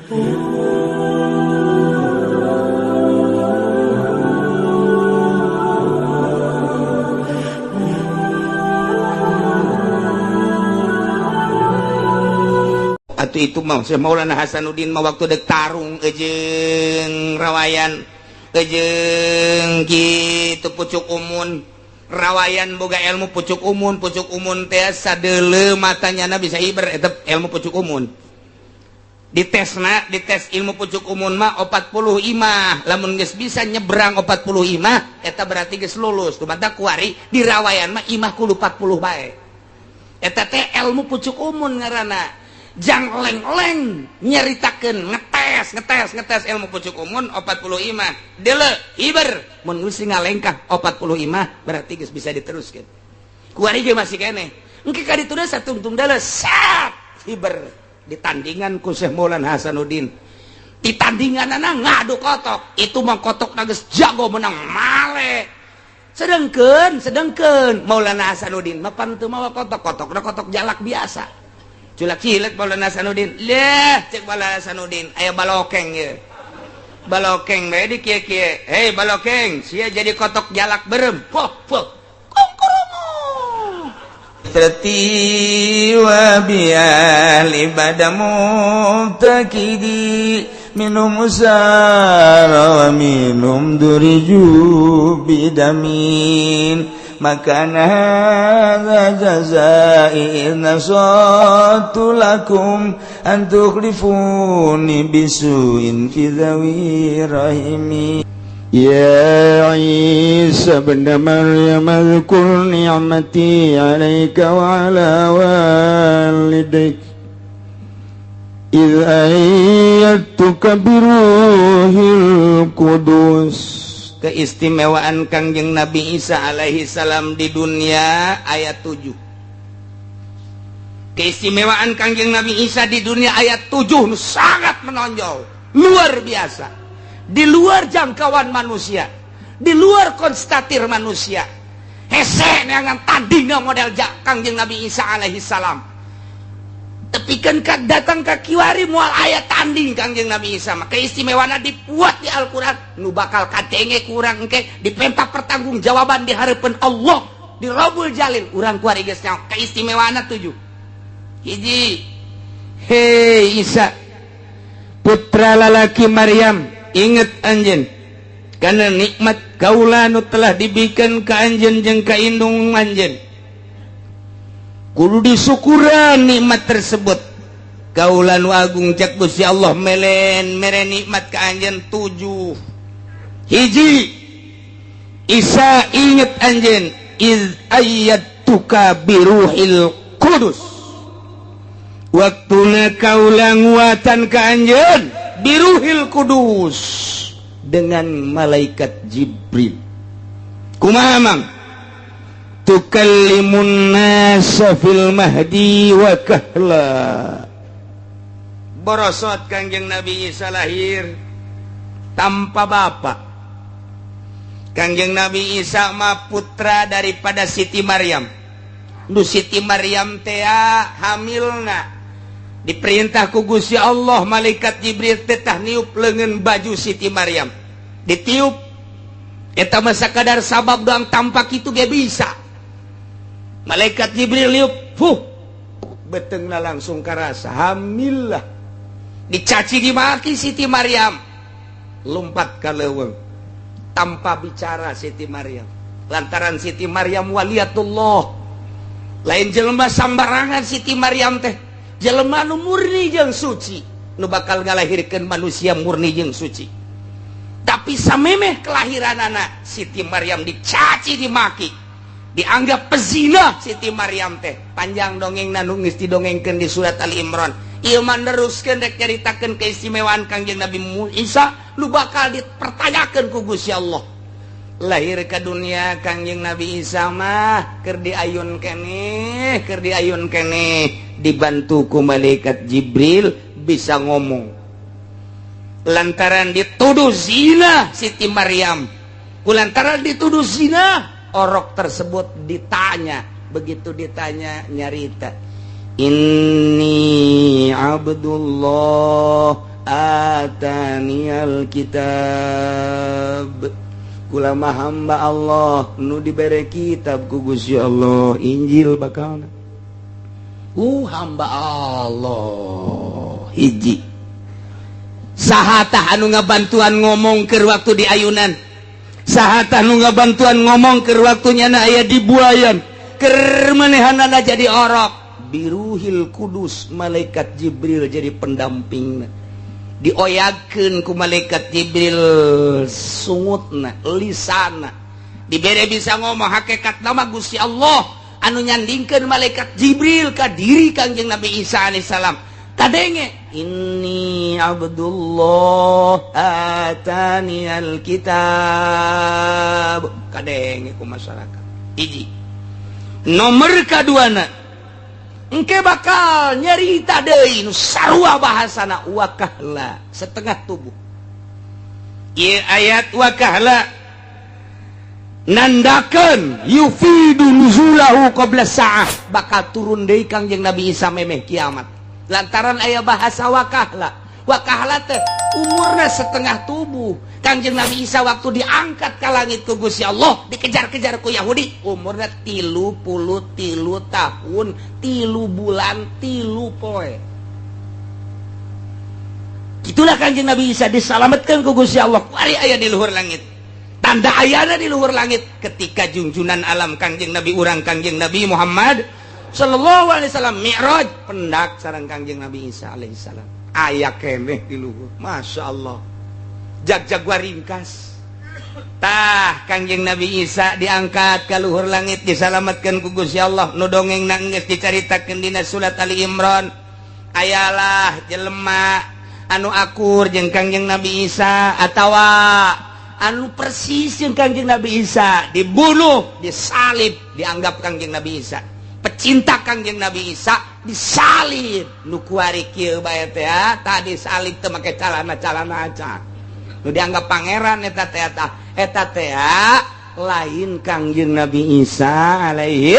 Atuh itu mah Syekh Maulana Hasanuddin mah waktu dek tarung jeung rawayan jeung kitu pucuk umun. Rawayan boga ilmu pucuk umun, pucuk umun teh sadeuleu matanya na bisa hiber eta ilmu pucuk umun. Ditesna, dites ilmu pucuk umun mah 40 imah. Lamun geus bisa nyebrang 40 imah eta berarti geus lulus. Kumaha kuari di rawayan mah imah kudu 40 bae. Eta teh ilmu pucuk umun ngaranna. Jang leng-leng nyeritakeun ngetes ngetes ngetes ilmu pucuk umun 40 imah. Deuleu hiber mun geus ngalengkah 40 imah berarti geus bisa diteruskeun. Kuari ge masih keneh. Engke ka ditu satungtung deuleu sat hiber ditandingan ku Syekh Maulana Hasanuddin. Ditandinganana ngadu kotok. Itu mah kotok geus jago menang male. Sedengkeun sedengkeun Maulana Hasanuddin mah pan teu mawa kotok, kotokna kotok jalak biasa. Culak cilet Maulana Hasanuddin. Leh, cek Maulana Hasanuddin, aya balokeng ye. Balokeng bae di kieu-kieu. Hei balokeng, sia jadi kotok jalak berem. Poh, poh. Kongkorong. Tati wa bial ibada mubtakidi minum usara wa minum duriju bidamin. Maka hadza jazai nasatu lakum an tukhlifuni bisuin fi dhawi rahimi. Ya Isa ibn Maryam adhkur ni'mati 'alaika wa 'ala walidaik idh ayyadtuka biruhil qudus. Keistimewaan Kangjeng Nabi Isa alaihi salam di dunia ayat 7. Keistimewaan Kangjeng Nabi Isa di dunia ayat 7 sangat menonjol, luar biasa. Di luar jangkauan manusia, di luar konstatir manusia. Hese neangan tandingna model Kangjeng Nabi Isa alaihi salam. Tepikeun ka datang ka kiwari moal aya tanding Kangjeng Nabi Isa mah. Keistimewaanna dipuat di Al-Qur'an nu bakal kadenge kurang engke dipenta pertanggungjawaban di hareupeun Allah di Robul Jalil. Urang kuari geus nyaho keistimewaanna 7. Hiji, hei Isa putra lalaki Maryam, inget anjeun kana nikmat kaula nu telah dibikeun ka anjeun jeung ka indung anjeun. Kudu disyukuran nikmat tersebut. Kaula nu agung cek Gusti Allah melen mere nikmat ka anjeun 7. Hiji, Isa inget anjeun iz ayyatuka biruhil qudus. Waktuna kaula nguatan ka anjeun biruhil qudus dengan malaikat Jibril. Kumaha mang? Tukallimun nasa fil mahdi wa kahla. Borosot Kangjeng Nabi Isa lahir tanpa bapak. Kangjeng Nabi Isa mah putra daripada Siti Maryam. Nu Siti Maryam teh hamilna diperintah ku Gusti Allah malaikat Jibril teh tah niup leungeun baju Siti Maryam. Ditiup eta mah sakadar sabab doang tampak itu ge bisa. Malaikat Jibril liup, fuh, betengna langsung karasa hamil lah. Dicaci dimaki Siti Maryam, lompat ka leuweung tanpa bicara Siti Maryam. Lantaran Siti Maryam waliyatullah, lain jelema sambarangan Siti Maryam teh, jelema nu murni jeung suci, nu bakal ngalahirkeun manusia murni jeung suci. Tapi samemeh kelahiranana Siti Maryam dicaci dimaki, dianggap pezina Siti Maryam teh. Panjang dongeng nu geus didongengkeun di surat Ali Imran. Ieu mah neruskeun rek nyaritakeun keistimewaan Kangjeng Nabi Isa nu bakal dipertanyakeun ku Gusti Allah. Lahir ke dunia Kangjeng Nabi Isa mah keur diayun keneh, keur diayun keneh dibantu ku malaikat Jibril bisa ngomong. Lantaran dituduh zina Siti Maryam, ku lantaran dituduh zina orok tersebut ditanya, begitu ditanya nyarita, Inni Abdullah ataniyal kitab. Kula mah hamba Allah nu dibere kitab ku Gusti Allah, Injil bakalna. Hamba Allah hiji. Saha tah anu ngabantuan ngomong keur waktu di ayunan? Saha tah nu ngabantuan ngomong keur waktu nyana aya di buayan? Keur manehanana jadi orok. Biruhil Kudus, malaikat Jibril jadi pendampingna. Dioyagkeun ku malaikat Jibril sungutna, lisana. Dibere bisa ngomong hakikat nama Gusti Allah anu nyandingkeun malaikat Jibril ka diri Kangjeng Nabi Isa alaihissalam. Kadenge inni Abdullah atani alkitab. Kadenge ku masyarakat. Hiji. Nomor kaduana engke bakal nyerita deui nu sarua bahasana wakahla setengah tubuh. Ieu ayat wakahla nandakeun yufidu nuzulahu qabla sa'ah, bakal turun deui Kangjeng Nabi Isa memeh kiamat. Lantaran aya bahasa wakahla. Wakahla teh umurna setengah tubuh. Kangjeng Nabi Isa waktu diangkat ke langit ku Gusti Allah, dikejar-kejar ku Yahudi, umurna 33 tahun, 3 bulan, 3 poe. Itulah Kangjeng Nabi Isa diselamatkan ku Gusti Allah. Kuari aya di luhur langit. Tanda ayana di luhur langit ketika junjunan alam Kangjeng Nabi urang Kangjeng Nabi Muhammad sallallahu alaihi wasallam mi'raj pendak sareng Kangjeng Nabi Isa alaihi salam. Aya keneh di luhur. Masya Allah. Jag-jag ringkas. Tah Kangjeng Nabi Isa diangkat ke luhur langit diselamatkan ku Gusti Allah. Nu dongeng geus dicaritakeun dina surat Ali Imran. Ayalah jelema anu akur jeung Kangjeng Nabi Isa atawa anu persis jeung Kangjeng Nabi Isa dibunuh, disalib, dianggap Kangjeng Nabi Isa. Pecinta Kangjeng Nabi Isa disalib. Nu kuari kieu bae teh tadi salib teu make calana-calana acan. Nu dianggap pangeran eta teh eta teh lain Kangjeng Nabi Isa alaihi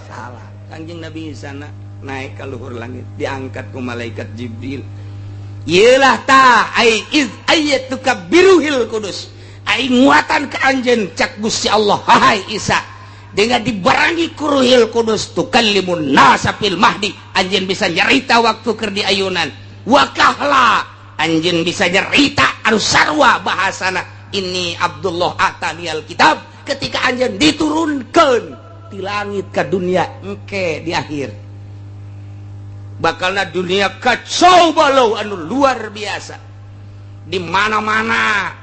salam. Kangjeng Nabi Isa naik ke luhur langit diangkat ku malaikat Jibril. Iyalah ta ai iz ayatuka biruhil kudus. Ai nguatan ka anjeun cak Gusti Allah, hai Isa. Dengan dibarengi ku Ruhil Kudus tukallimun nasa fil mahdi, anjeun bisa nyarita waktu keur di ayunan. Wakahla anjeun bisa nyarita anu sarua bahasana ini Abdullah ataniyal kitab ketika anjeun diturunkeun ti langit ka dunia engke di akhir. Bakalna dunia kacau balau anu luar biasa. Di mana-mana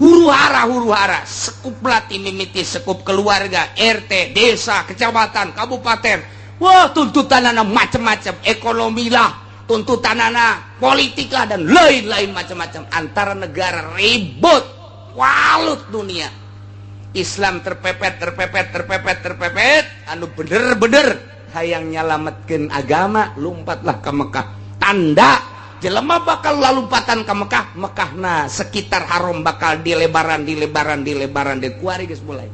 huru-hara sekup lati mimiti sekup keluarga, RT, desa, kecamatan, kabupaten. Wah, tuntutanana macam-macam, ekonomi lah, tuntutanana politik lah dan lain-lain macam-macam. Antara negara ribut, walut dunia. Islam terpepet, terpepet, terpepet, terpepet, anu bener-bener hayang nyalametkeun agama, lompatlah ke Mekah. Tanda jelema bakal lalumpatan ke Mekah, Mekahna sekitar haram bakal dilebaran, dilebaran, dilebaran, dikuari geus mulai.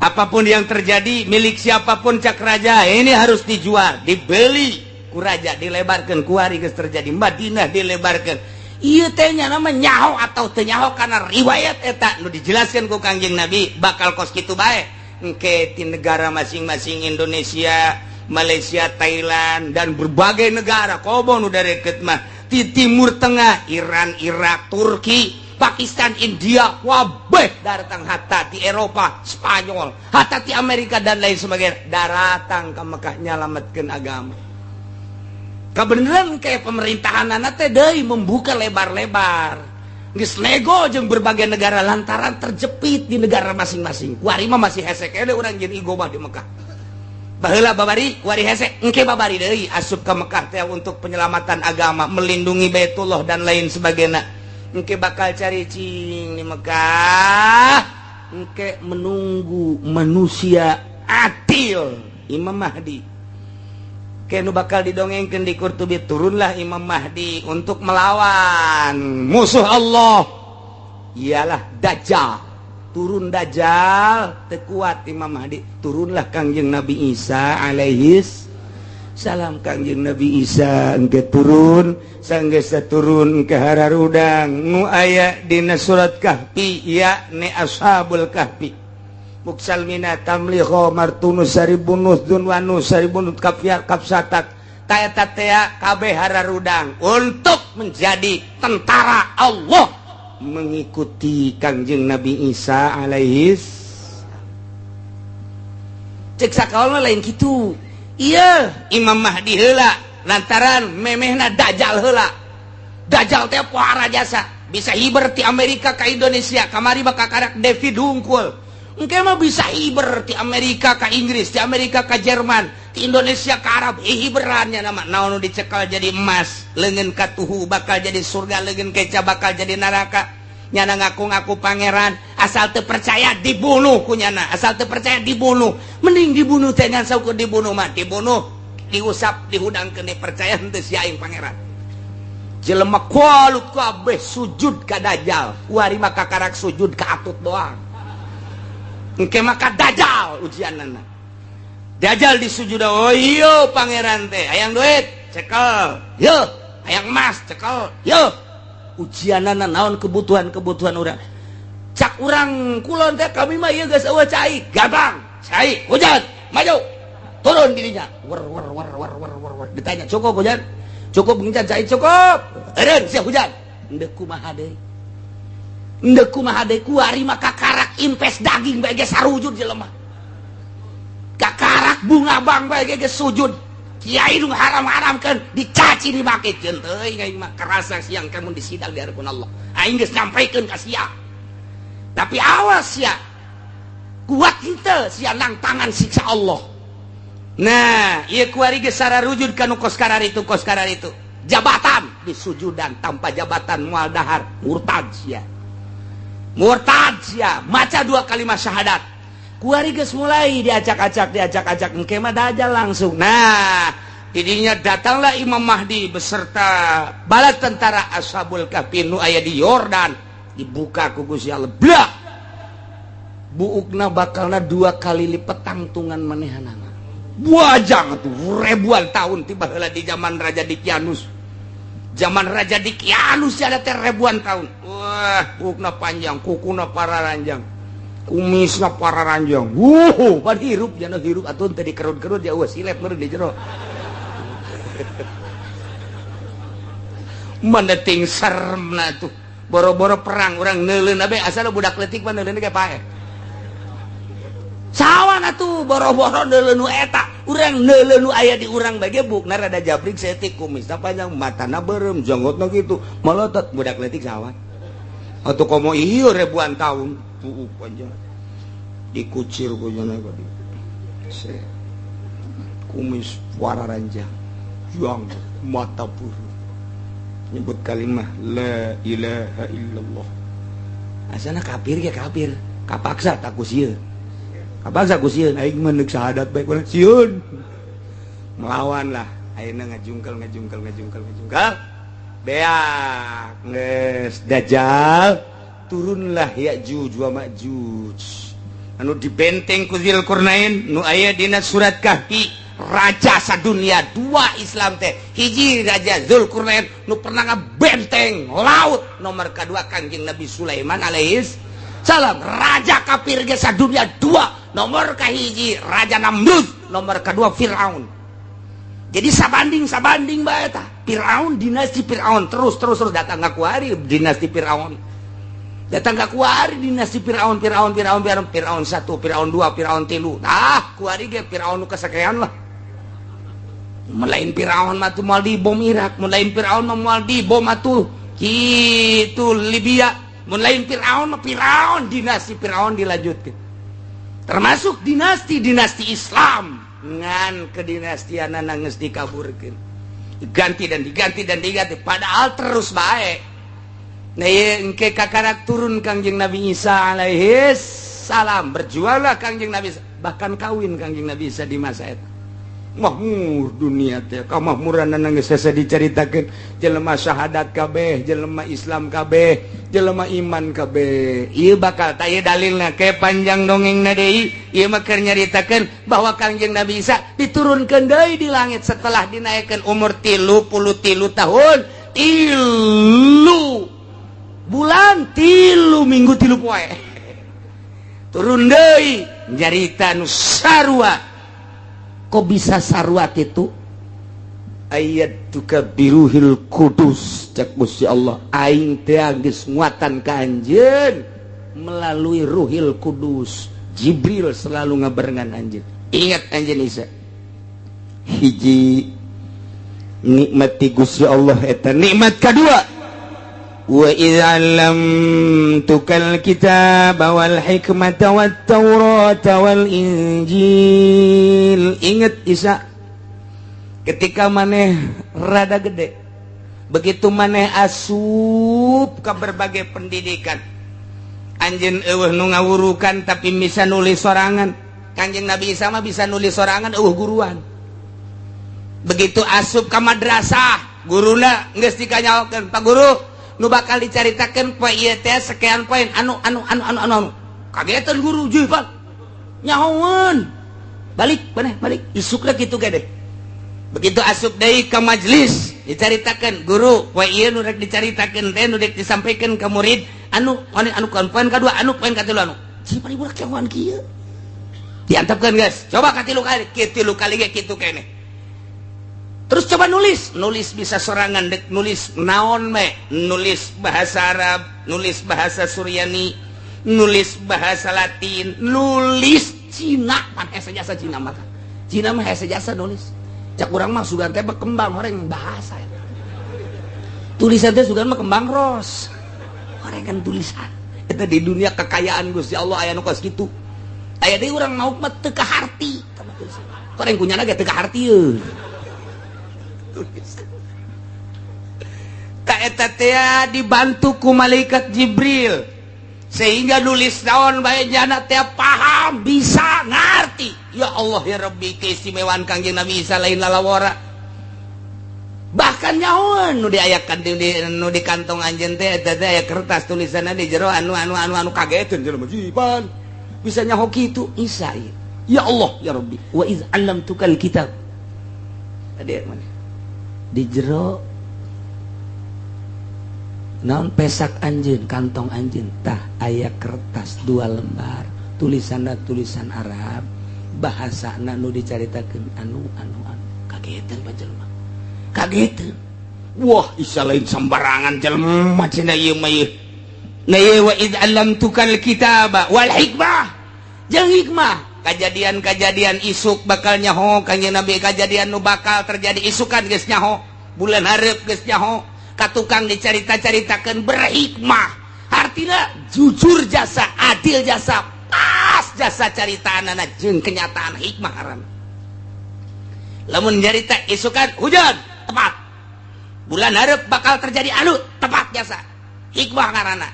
Apapun yang terjadi, milik siapapun cak raja, ini harus dijual, dibeli ku raja, dilebarkan, kuari geus terjadi. Madinah dilebarkan. Ieu teh nya nama nyaho atau teu nyaho karena riwayat eta nu dijelaskan ku Kangjeng Nabi bakal kos kitu bae. Engke di negara masing-masing Indonesia, Malaysia, Thailand dan berbagai negara komo nu deket mah di Timur Tengah, Iran, Irak, Turki, Pakistan, India, wabeh datang hatta di Eropa, Spanyol, hatta di Amerika dan lain sebagainya daratang ke Mekah nyalametkeun agama. Kebenaran kayak pemerintahan anak teh deui membuka lebar-lebar. Geus nego jeung berbagai negara lantaran terjepit di negara masing-masing. Kuari mah masih hese keneh urang jeung igo mah di Mekah. Baheula babari kuari hese, engke babari deui asup ke Mekah teh untuk penyelamatan agama, melindungi Baitullah dan lain sebagainya. Engke bakal cari cing di Mekah, engke menunggu manusia adil, Imam Mahdi. Kenu bakal didongengkeun di Qurtubi, turunlah Imam Mahdi untuk melawan musuh Allah, ialah Dajjal. Turun Dajjal teu kuat Imam Mahdi, turunlah Kangjeng Nabi Isa alaihis salam. Kangjeng Nabi Isa engke turun, sanggeus turun ke hararudang nu aya dina surat Kahfi, yakni Ashabul Kahfi. Muksalmina tamliho martunus saribunus dunwanus saribunus kafia kapsatak taeta tea kabeh hararudang untuk menjadi tentara Allah mengikuti Kangjeng Nabi Isa alaihis. Cek sakaol lain kitu. Iya, Imam Mahdi heula lantaran memehna Dajjal heula. Dajjal teh pohara jasa, bisa hiber ti Amerika ka Indonesia, kamari bakal karak David hungkul. Engke mah bisa hiber ti Amerika ka Inggris, ti Amerika ka Jerman, ti Indonesia ka Arab, hiberannya nama naon nu dicekal jadi emas, leungeun katuhu bakal jadi surga, leungeun keca bakal jadi neraka. Nyana ngaku-ngaku pangeran, asal teu percaya dibunuh ku nyana, asal teu percaya dibunuh. Mending dibunuh teh ngan saukur dibunuh mah, dibunuh, diusap, dihudangkeun, dipercaya henteu si aing pangeran. Jelema kualut kabeh sujud ka Dajjal, kuari mah kakarak sujud ka atut doang. Engke mah ka Dajjal ujianana. Dajjal disujud, oh iya pangeran teh, hayang duit, cekel. Yo, hayang emas, cekel. Yo. Ujianana naon kebutuhan-kebutuhan urang. Cak urang kulon teh kami mah ieu geus eueuh cai, gampang. Cai, hujan, maju. Turun dirinya. Wer wer wer wer wer wer wer. Ditanya, cukup hujan? Cukup ngincan cai cukup. Eureun sia hujan. Endek kumaha deui? Endek kumaha deui kuari mah kakarak impes daging bae geus sarujud jelema. Kakarak bunga bang bae geus sujud. Kiai nu haram-haramkeun dicaci dimake ceun teuing aing mah kerasa siang kamu disidang di hadapan Allah. Aing geus nyampaikeun ka sia. Tapi awas sia. Kuat henteu sia nang tangan siksa Allah. Nah, ieu kuari geus sararujud ka nu kos kararitu kos kararitu. Jabatan disujudan, tanpa jabatan moal dahar, murtad sia. Murtad sia, maca dua kalimat syahadat. Kuari geus mulai diacak-acak, diacak-acak, engke mah Dajjal langsung. Nah, didinya datanglah Imam Mahdi beserta bala tentara Ashabul Kahfi nu aya di Yordan, dibuka ku Gusti Allah. Blak. Buukna bakalna dua kali lipat tangtungan manehanana. Buajang tuh ribuan tahun tiba heula di zaman Raja Dikianus. Zaman Raja Dikianus ada teh ribuan tahun. Wah, buukna panjang, kukuna pararanjang, kumisna pararanjang. Wuh, pan hirup jana hirup atuh teh dikerut-kerut ya eueuh silet meureun di jero. Mana ting seremna tuh. Boro-boro perang urang neuleun abe asal budak leutik mah neuleun ge paeh. Sawan atuh boro-boro neuleun nu eta, urang neuleun nu aya di urang bae ge bukna rada jabrik saeutik, kumisna panjang, matana beureum, janggotna kitu, molotot budak leutik sawan. Atuh komo ieu ribuan tahun, buuk panjang. Dikucir ku jana tadi. Kumis wararanjang, janggot, mata buru. Nyebut kalimah la ilaha illallah. Asana kafir ge kafir, kapaksa tak ku sieun. Kapaksa ku sieun aing mah neuk syahadat bae ku sieun. Melawan lah, ayeuna ngajungkel ngajungkel ngajungkel ngajungkel. Beak geus Dajjal turunlah Ya'juj wa Ma'juj. Anu dibenteng ku Dzulqarnain nu aya dina surat Kahfi. Raja sadunia dua Islam teh hiji Raja Dzulqarnain nu pernah ngabenteng laut, nomor kedua Kangjeng Nabi Sulaiman alaihis salam. Raja kafir ge sadunia dua, nomor kahiji Raja Namrud, nomor kedua Firaun. Jadi sabanding sabanding bae tah Firaun, dinasti Firaun terus terus terus datang ka kuari dinasti Firaun, datang ka kuari dinasti Firaun Firaun Firaun Firaun Firaun 1, Firaun 2, Firaun 3. Ah kuari ge Firaun nu kasakean lah. Melain Firaun mah tuh moal dibom Irak, melain Firaun mah moal dibom atuh kitu Libya, melain Firaun mah Firaun dinasti Firaun dilanjutkeun. Termasuk dinasti-dinasti Islam ngan kedinastianana geus dikaburkeun. Diganti dan diganti dan diganti padahal terus bae. Nah ieu engke kakarak turun Kangjeng Nabi Isa alaihis salam, berjuanglah Kangjeng Nabi Isa, bahkan kawin Kangjeng Nabi Isa di masa eta. Mahmur dunia teh kamahmuranna geus hese dicaritakeun jelema syahadat kabeh, jelema Islam kabeh, jelema iman kabeh. Ieu bakal tah ieu dalilna ke panjang dongengna deui. Ieu mah keur nyaritakeun bahwa Kangjeng Nabi Isa diturunkeun deui di langit setelah dinaikkeun umur 33 tahun, 3 bulan, 3 minggu, 3 poe. Turun deui nyarita nu sarua. Kok bisa sarua kitu? Ayat tuka biruhil kudus cek Gusti Allah, aing teh geus nguatan ka anjeun melalui Ruhil Kudus. Jibril selalu ngabarengan anjeun. Ingat anjeun Isa, hiji nikmat ti Gusti Allah eta nikmat kadua, wa idz 'allamtukal kitaba wal hikmata wat taurata wal injil. Ingat Isa, ketika maneh rada gede, begitu maneh asup ke berbagai pendidikan, anjeun eueuh nu ngawurukan tapi bisa nulis sorangan. Kanjeng Nabi Isa mah bisa nulis sorangan, eueuh guruan. Begitu asup ke madrasah, guruna geus dikanyaokeun, "Pak Guru, nu bakal dicaritakeun poe ieu teh sekian poin anu anu anu anu anu anu." Kagetan guru, "Jeuh, Pak. Nyahoeun." Balik maneh, balik. Isukna kitu gede. Begitu asup deui ke majelis, dicaritakeun, "Guru, poe ieu nu rek dicaritakeun teh nu rek disampaikan ke murid anu anu anu poin kadua, anu poin katilu anu." Si paling budak nyahoan kieu. Diantepkeun geus. Coba katilu kali, katilu kali ge kitu keneh. Terus coba nulis, nulis bisa sorangan dek nulis naon me, nulis bahasa Arab, nulis bahasa Suryani, nulis bahasa Latin, nulis Cina, pan hese jasa Cina mah. Cina mah hese jasa nulis. Cak urang mah sugan teh berkembang horeng bahasa. Tulisan teh sugan mah kembang ros. Horeng kan tulisan. Eta di dunia kekayaan Gusti Allah aya nu kos kitu. Aya deui urang mauk mah teu kaharti. Horeng kunyana ge teu kaharti euy. Tak eta teh dibantu ku malaikat Jibril sehingga nulis naon bae jana teh paham, bisa ngarti. Ya Allah ya Rabbi, keistimewaan Kangjeng Nabi Isa lain lalawara. Bahkan nyahoan nu diayakan nu di kantong anjeun teh eta teh aya kertas tulisanna di jero anu anu anu anu kageteun jelema jiban. Bisa nyaho kitu Isa ieu. Ya Allah ya Rabbi, wa iz 'allamtukal kitab. Tadi mana? Di jero naon pesak anjeun, kantong anjeun tah aya kertas 2 lembar, tulisanna tulisan Arab, bahasana nu dicaritakeun anu anu anu. Kagetan pa jelema. Kagetan. Wah, Isa lain sembarangan jelema cenah ieu mah ieu. Na ieu wa id 'allamtukal kitaba wal hikmah. Jeung hikmah, kajadian-kajadian isuk bakal nyaho Kanjeng Nabi, kajadian nu bakal terjadi isukan geus nyaho, bulan hareup geus nyaho, ka tukang dicarita-caritakeun berhikmah. Artina jujur jasa, adil jasa, pas jasa caritaanana jeung kenyataan hikmah haram. Lamun nyarita isukan hujan, tepat. Bulan hareup bakal terjadi anu, tepat jasa. Hikmah ngaranna.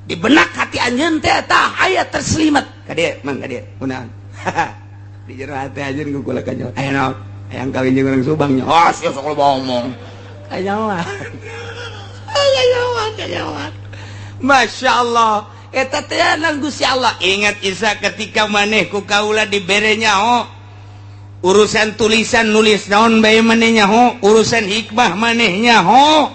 Di benak hati anjeun teh tah aya terselimet. Ka dieu, mang ka dieu, kunaon? Di jero hati anjeun ku kula kanyo. Aya naon? Hayang kawin jeung urang Subang nya. Oh, sia sok loba omong. Kanyawan. Kanyawan, kanyawan. Masya Allah. Eta teh nang Gusti Allah. Ingat Isa ketika maneh ku kaula dibere nyaho urusan tulisan nulis naon bae maneh nyaho, urusan hikmah maneh nyaho.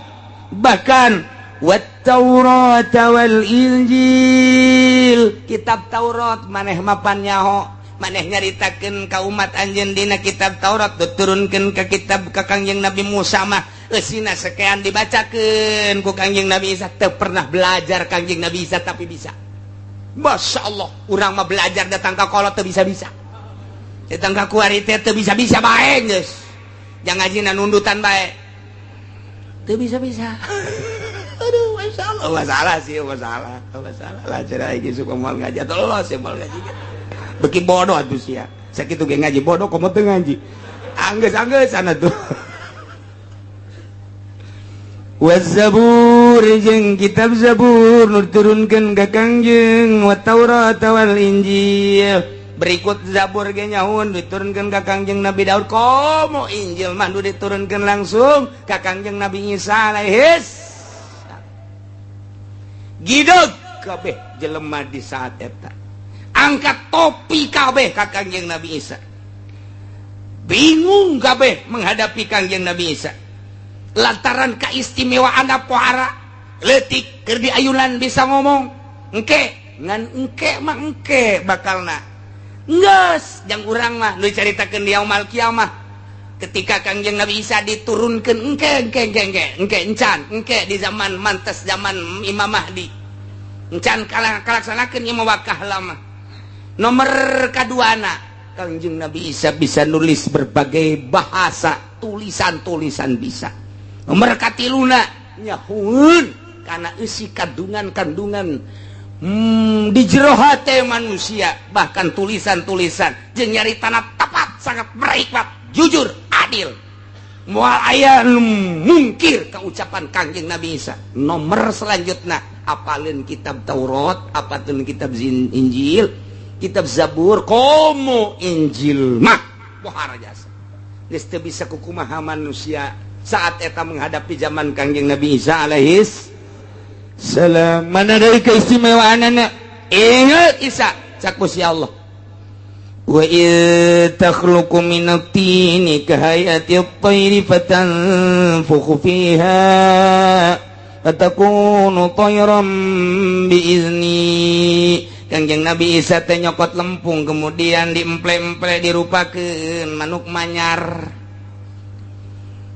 Bahkan wat Taurat wal Injil, kitab Taurat maneh mapan nyaho, maneh nyaritakeun ka umat anjeun dina kitab Taurat, diturunkeun ka kitab ka Kangjeng Nabi Musa mah eusina sekian dibacakeun ku Kangjeng Nabi Isa. Teu pernah belajar Kangjeng Nabi Isa tapi bisa. Masya Allah, urang mah belajar datang ka kolot teu bisa-bisa, datang ka kuari teh teu bisa-bisa bae geus. Jangan ngajina nundutan bae teu bisa-bisa. Aduh, masya Allah, masalah sih, masalah, masalah lah. Cerah iki suka moal ngaji atau los ya moal ngaji. Beki bodoh atuh sia. Sakitu ge ngaji bodoh komo teu ngaji. Anggeus-anggeus sana tuh. Waz-Zabur jeung kitab Zabur nu diturunkeun ka Kangjeng, wa Taurat wal Injil. Berikut Zabur ge nyahueun diturunkeun ka Kangjeng Nabi Daud. Komo Injil mah nu diturunkeun langsung ka Kangjeng Nabi Isa alaihis. Gideg kabeh jelema di saat eta. Angkat topi kabeh ka Kangjeng Nabi Isa. Bingung kabeh menghadapi Kangjeng Nabi Isa. Lantaran keistimewaan pohara leutik keur diayunan bisa ngomong. Engke ngan engke mah engke bakalna. Geus jang urang mah nu dicaritakeun di yaumul kiamah. Ketika Kangjeng Nabi Isa diturunkeun engke engke engke engke engke encan engke di zaman mantes zaman Imam Mahdi. Encan kalaksanakeun ieu mah wakah lama. Nomor kaduana Kangjeng Nabi Isa bisa nulis berbagai bahasa, tulisan-tulisan bisa. Nomor katiluna nyahueun kana eusi kandungan-kandungan di jero hate manusia, bahkan tulisan-tulisan jeung nyaritana tepat, sangat berhikmat, jujur, adil. Moal aya nu mungkir ka ucapan Kangjeng Nabi Isa. Nomor selanjutna apaleun kitab Taurat, apaleun kitab Injil, kitab Zabur, komo Injil mah pohara jasa. Geus teu bisa kukumaha manusia saat eta menghadapi zaman Kangjeng Nabi Isa alaihis salam. Mana dari keistimewaanana? Ingat Isa cak Gusti Allah. Wa id takhluqu minat tini kahayati at-tayri fatanfukhu fiha fatakunu tayran biizni. Kangjeng Nabi Isa teh nyokot lempung kemudian diemple-emple dirupakeun manuk manyar.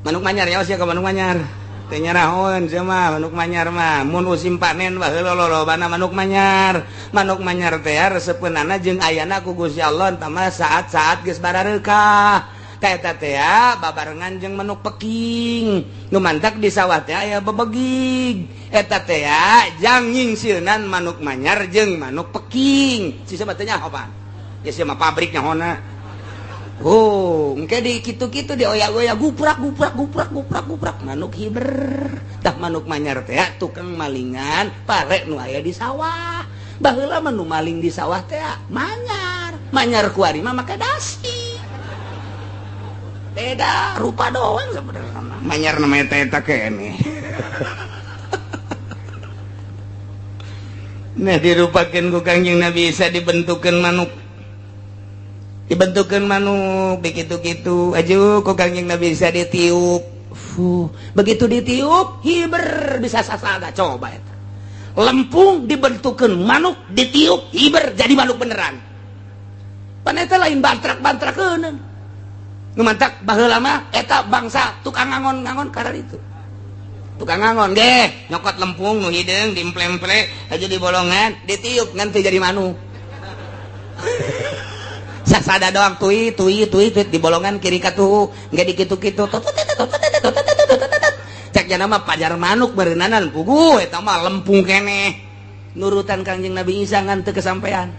Manuk manyar ya sia ka manuk manyar. Teu nyarahoeun sia mah manuk manyar mah mun musim panen baheula lolobana manuk manyar. Manuk manyar teh resepeunana jeung ayana ku Gusti Allah tah mah saat-saat geus barareukah. Ka eta teh babarengan jeung manuk peking. Nu mantak di sawah teh aya bebegig. Eta teh jang nyingsieunan manuk manyar jeung manuk peking. Si mah teh nyaho apaan? Ya sia mah pabrik nyahona. Oh, engke di kitu-kitu dioyak-oyak guprak guprak guprak guprak guprak manuk hiber. Tah manuk manyar teh tukang malingan pare nu aya di sawah. Baheula mah nu maling di sawah teh manyar. Manyar kuari mah make dasi. Beda rupa doang sebenarnya. Manyar namanya teh eta keneh. Nah dirupakeun ku Kangjeng Nabi Isa dibentukeun manuk. Dibentukeun manuk begitu-gitu aju ku Kangjeng Nabi Isa ditiup. Fuh, begitu ditiup hiber bisa sasaga coba eta. Lempung dibentukeun manuk ditiup hiber jadi manuk beneran. Pan eta lain bantrak-bantrakeun. Nu mantak baheula mah eta bangsa tukang ngangon-ngangon karena itu. Tukang ngangon ge nyokot lempung nu hideung diemple-emple aja di bolongan ditiup ngan teu jadi manuk. Sasada doang tui tui tui tui di bolongan kiri katuhu nggak dikitu-kitu cek jana mah pajar manuk beureunanan puguh eta mah lempung keneh nurutan Kangjeng Nabi Isa ngan teu kesampean.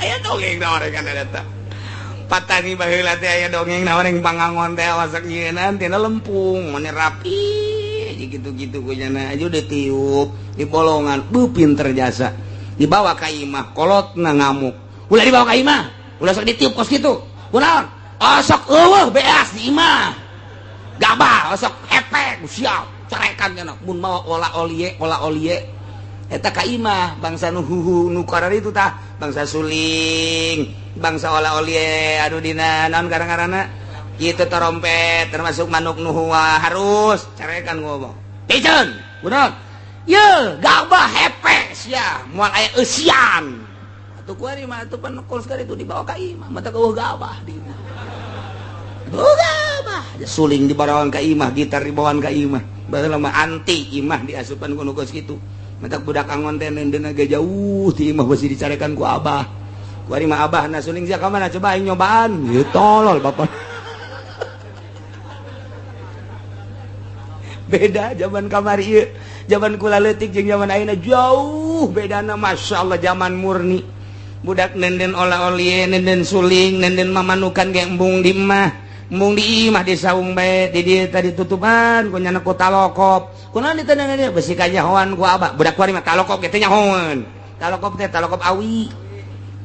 Aya dongeng naon kan eta patani baheula teh aya dongeng naon yang pangangon teh wasak nyieunaan tina lempung mane rapi gitu-gitu ku jana aja ditiup di bolongan beuh pinter jasa dibawa ka imah kolotna ngamuk ulah dibawa ka imah ulah sok ditiup kos kitu kunaon osok eueuh beas di imah gabah osok hepek siap carekan cenah mun mawa ola olie eta ka imah bangsa nu huhu nu kararitu tah bangsa suling bangsa ola olie aduh dina naon karang-karana kitu trompet termasuk manuk nu harus carekan ngomong piceun kunaon ye gabah hepek sia moal aya eusian atuh kuari mah atuh pan kos itu dibawa ka imah mata eueuh gabah di imah gabah suling dibawaan ka imah gitar dibawaan ka imah baheula mah anti imah diasupan ku nu kos kitu mata budak angon teh neundeunna ge jauh ti imah beusi dicarekan ku abah kuari mah abah na suling sia ka mana coba aing nyobaan ieu tolol bapak. Beda zaman kamari ieu zaman kula leutik jeung zaman ayeuna jauh bedana masyaallah zaman murni budak nenden ola-olie nenden suling nenden mamanukan ge embung di imah embung di imah di saung bae di dieu tadi tutupan ku nyana ku talokop kunaon ditendeun besi kanyahoan ku abah budak kuari mah talokop ge teh nyahoan Talokop teh talokop awi.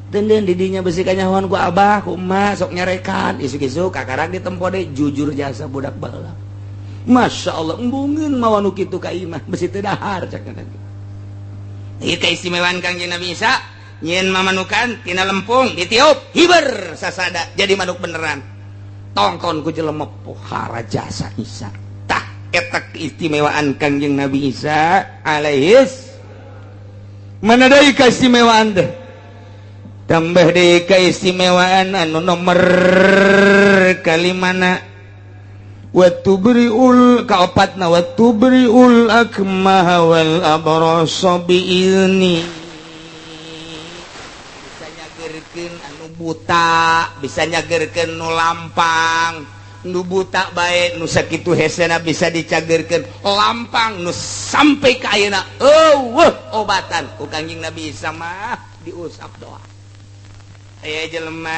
Denden didinya besi kanyahoan ku abah, ku emak sok nyarekan, isuk-isuk kakarak ditempo deui jujur jasa budak baheula. Masya Allah, embungeun mawa nu kitu ka imah, besi teu dahar cak nanti. Ieu keistimewaan Kangjeng Nabi Isa, nyieun mamanukan tina lempung ditiup, hiber sasada jadi manuk beneran. Tongkon ku jelema pohara jasa Isa. Tah eta keistimewaan Kangjeng Nabi Isa alaihis. Mana deui keistimewaan teh? Tambah deui keistimewaan anu nomor kalimana wa tubriul kaopatna wa tubriul akmaha wal abrasa biizni. Bisa nyagerkeun anu buta, bisa nyagerkeun nu lampang, nu buta bae nu sakitu hesena bisa dicagerkeun, lampang nu sampai ka ayeuna eueuh obatan ku Kangjeng Nabi Isa mah diusap doa. Aya jelema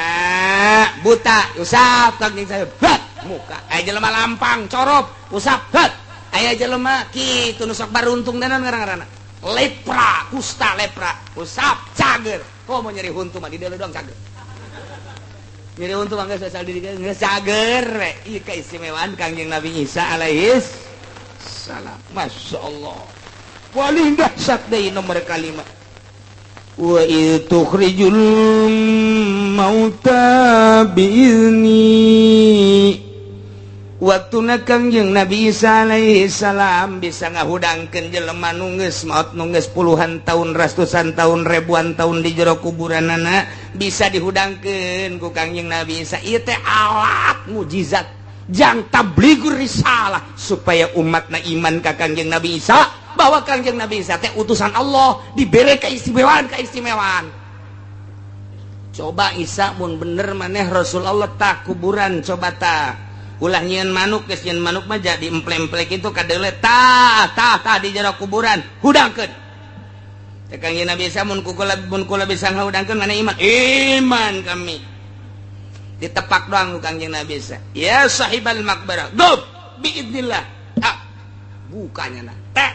buta usap Kangjeng saya bat muka, aya jelema lampang corop usap bat, aya jelema kitu nu sok baruntung danan ngaran-ngaranna lepra, kusta lepra usap cager. Kok mau nyeri huntu mah di deuleu doang cager. Nyeri huntu mah geus asal diri geus cager we. Ieu keistimewaan Kangjeng Nabi Isa alaihis salam. Masya Allah. Paling dahsyat deui nomor kalima. Wa tukhrijul mauta biizni. Waktuna Kangjeng Nabi Isa alaihi salam bisa ngahudangkeun jelema nu geus maot nu geus puluhan tahun, ratusan tahun, ribuan tahun di jero kuburanana bisa dihudangkeun ku Kangjeng Nabi Isa. Ieu teh alat mujizat jang tablighur risalah supaya umatna iman ka Kangjeng Nabi Isa bahwa Kangjeng Nabi Isa teh utusan Allah, dibere keistimewaan-keistimewaan. Coba Isa mun bener maneh Rasul Allah tah kuburan coba tah. Ulah nyieun manuk, geus nyieun manuk mah jadi emple-emple kitu kadeule tah tah tah di jero kuburan hudangkeun. Teh Kangjeng Nabi Isa mun kula bisa ngahudangkeun maneh iman. Iman kami. Ditepak doang ku Kangjeng Nabi Isa. Ya sahibal maqbarah, gub biidznillah. Ah, bukanya nah. Teh.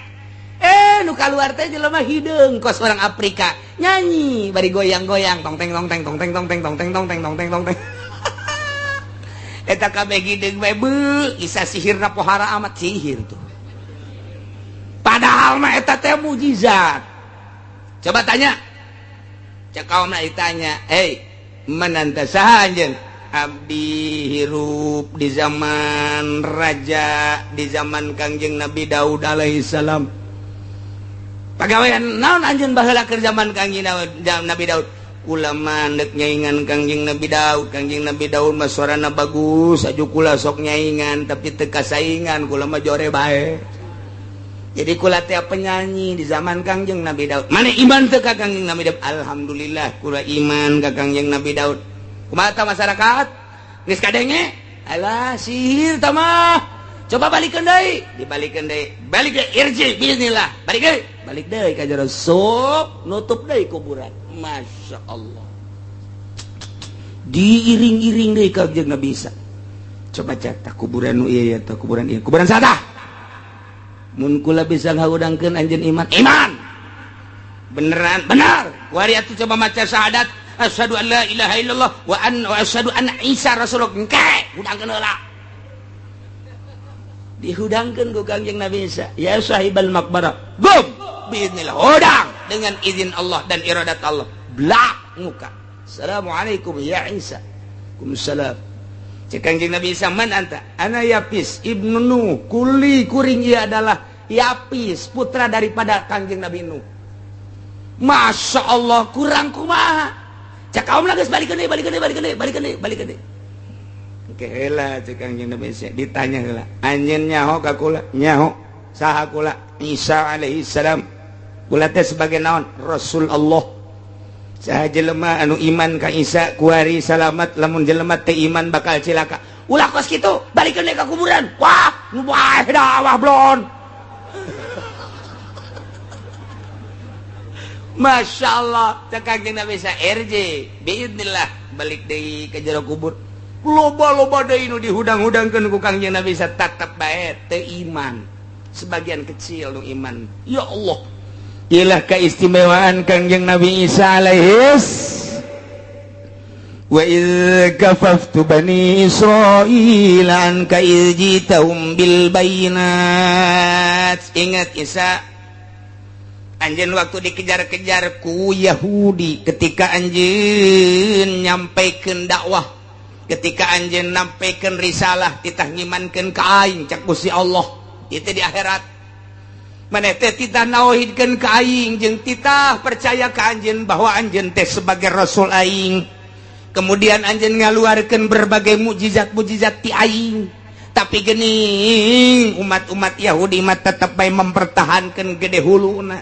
Nu kaluar teh jelema hideung kos orang Afrika. Nyanyi bari goyang-goyang tong teng tong teng tong teng tong teng tong teng tong teng tong teng tong teng. Eta kabeh hideung bae beuh, isa sihirna pohara amat sihir tuh. Padahal mah eta teh mujizat. Coba tanya. Cek kaumna ditanya, "Hei, mananta saha anjeun?" Abdi hirup di zaman raja, di zaman Kangjeng Nabi Daud alaihi salam. Pagawean naon anjeun baheula keur zaman Kangjeng Nabi Daud? Kula mah deuk nyaingan Kangjeng Nabi Daud. Kangjeng Nabi Daud mah suarana bagus, aju kula sok nyaingan tapi teu kasaingan, kula mah jore bae. Jadi kula teh penyanyi di zaman Kangjeng Nabi Daud. Mana iman teu ka Kangjeng Nabi Daud? Alhamdulillah kula iman ka Kangjeng Nabi Daud. Kumaha tah masyarakat? Geus kadenge? Alah sihir tah mah. Coba balikeun deui, dibalikeun deui. Balik deui irji bismillah. Balik deui. Balik deui ka jero sup, nutup deui kuburan. Masya Allah. Diiring-iring deui ka Kangjeng Nabi Isa. Coba cek tah kuburan nu ieu ya tah kuburan ieu. Kuburan saha? Mun kula bisa ngahudangkeun anjeun iman. Iman. Beneran, benar. Kuari atuh coba maca syahadat asyhadu an la ilaha illallah wa an wa asyhadu anna Isa rasulullah. Engke hudangkeun heula. Dihudangkeun ku Kangjeng Nabi Isa. Ya sahibal maqbarah. Gum biiznillah. Hudang dengan izin Allah dan iradat Allah. Blak muka. Assalamualaikum ya Isa. Waalaikumsalam. Cek Kangjeng Nabi Isa, man anta? Ana Yapis ibnu Nuh. Kuli kuring ia adalah Yapis, putra daripada Kangjeng Nabi Nuh. Masya Allah, kurang kumaha. Cek kaum geus balikeun deui, balikeun deui, balikeun deui, balikeun deui, balikeun deui. Oke heula cek Kangjeng Nabi Isa, ditanya heula. Anjeun nyaho ka kula? Nyaho. Saha kula? Isa alaihi salam. Kula teh sebagai naon? Rasul Allah. Saha jelema anu iman ka Isa kuari salamat, lamun jelema teu iman bakal cilaka. Ulah kos kitu, balikeun deui ka kuburan. Wah, nu bae dah wah blon. Masya Allah, cek Kangjeng Nabi Isa RJ biidznillah balik deui ka jero kubur. Loba-loba deui nu dihudang-hudangkeun ku Kangjeng Nabi Isa tetep bae teu iman. Sebagian kecil nu iman. Ya Allah. Ilah keistimewaan Kangjeng Nabi Isa alaihis. Wa idz kafaftu bani Israil anka idz jitahum bil bayinat. Ingat Isa, anjeun waktu dikejar-kejar ku Yahudi ketika anjeun nyampaikeun dakwah, ketika anjeun nyampaikeun risalah, titah ngimankeun ka aing cak Gusti Allah itu di akhirat. Maneh teh titah nauhidkeun ka aing jeung titah percaya ka anjeun bahwa anjeun teh sebagai rasul aing. Kemudian anjeun ngaluarkeun berbagai mukjizat-mukjizat ti aing. Tapi geuning umat-umat Yahudi mah tetep bae mempertahankan gede huluna.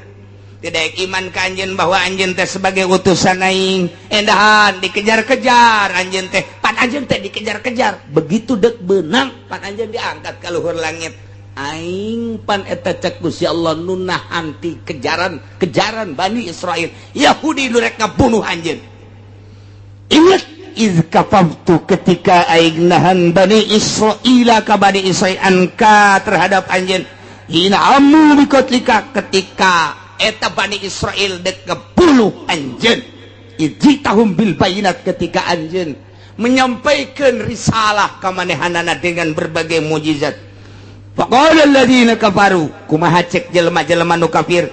Tidak iman ka anjeun bahwa anjeun teh sebagai utusan aing. Endahan dikejar-kejar anjeun teh, pan anjeun teh dikejar-kejar. Begitu dek beunang pan anjeun diangkat ka luhur langit. Aing pan eta cek Gusti Allah nu nahan ti kejaran-kejaran Bani Israel. Yahudi nu rek ngabunuh anjeun. Ingat iz kafaftu ketika aing nahan Bani Israila ka Bani Israil anka terhadap anjeun hina amu bikotlika ketika eta Bani Israel dek ngebunuh anjeun. Ijitahum bil bayinat ketika anjeun menyampaikan risalah ka manehanana dengan berbagai mukjizat. Faqala alladziina kafaru kumaha cek jelema-jelema nu kafir.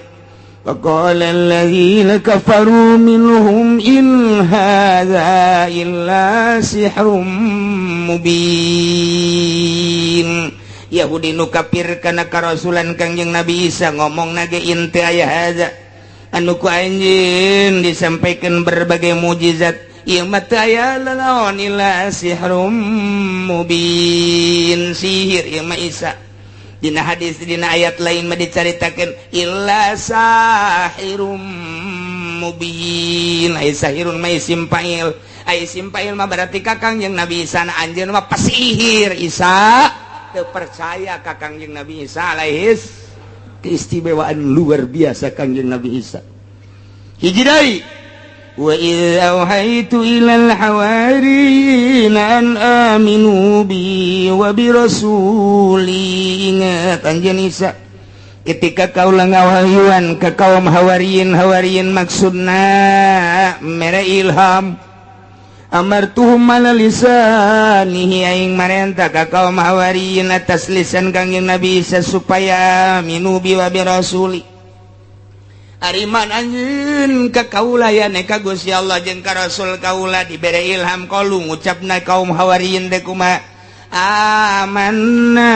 Faqala alladziina kafaru minhum in hadza illa sihrum mubin. Yahudi nu kafir kana karasulan Kangjeng Nabi Isa ngomong nage in teu aya hadza anu ku anjeun disampaikan berbagai mukjizat ieu mah teu aya lalaon illa sihrum mubin, sihir ieu mah Isa. Dina hadis dina ayat lain mah dicaritakeun illa sahirum mubin. Ai sahirun mah isim fa'il, ai isim fa'il mah berarti ka Kangjeng Nabi Isa na anjeun mah pasihir. Isa teu percaya ka Kangjeng Nabi Isa alaihis. Keistimewaan luar biasa Kangjeng Nabi Isa. Hiji deui, wa idz auhaitu ilal hawariyin an aminu bi wa bi rasuli. Ingat anjeun Isa ketika kaula ngawahyuan ka kaum hawariyin, hawariyin maksudna mere ilham. Amartuhum ala lisanihi aing marenta ka kaum hawariyin atas lisan Kangjeng Nabi Isa supaya aminu bi wa bi rasuli. Ariman anjeun ka kaula ya ka Gusti Allah jeung ka Rasul kaula dibere ilham qalu ngucapna kaum hawariyin teh kumaha amanna